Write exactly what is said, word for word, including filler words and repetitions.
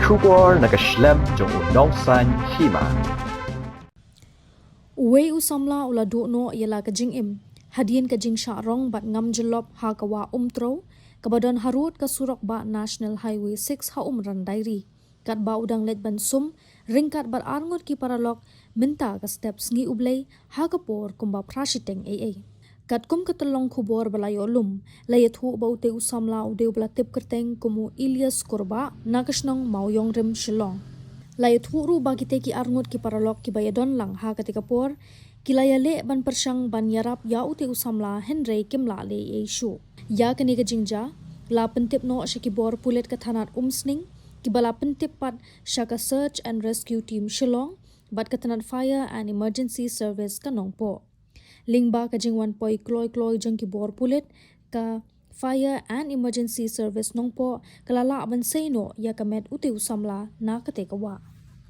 Khubor na ka shlem jong u nongsan hima. Uwei u samla u la duh noh ïa la ka jingim hadien ka jingshah rong bad ngam jyllop ha ka wah Umtrew kaba don harud ka surok bah National Highway six ha Umran Diary. Katba u dang leit ban sum ryngkat bad arngut ki paralok mynta ka step sngi U Blei ha ka por kumba phra shiteng eiei. Katkum ka tyllong khubor ba la ïoh lum, la ïathuh ba utei u samla u dei uba la tip kyrteng kum u Elias Kurbah na ka shnong Mawïongrim, Shillong. La ïathuh ruh ba kitei ki arngut ki paralok kiba ïadon lang ha katei ka por ki la ïaleh ban pyrshang ban ïarap ïa utei u samla hynrei kim lah leh ei ei shuh. Ïa kane ka jingjia la pyntip noh sha ki bor pulit ka thanat Umsning, kiba la pyntip pat sha ka Search and Rescue Team Shillong bad ka tnat Fire and Emergency Service ka Nongpoh. Lyngba ka jingwan poi kloi kloi jong ki bor pulit, ka Fire and Emergency Service Nongpoh ka la lah ban sei noh ïa ka met utei u samla na katei ka wah.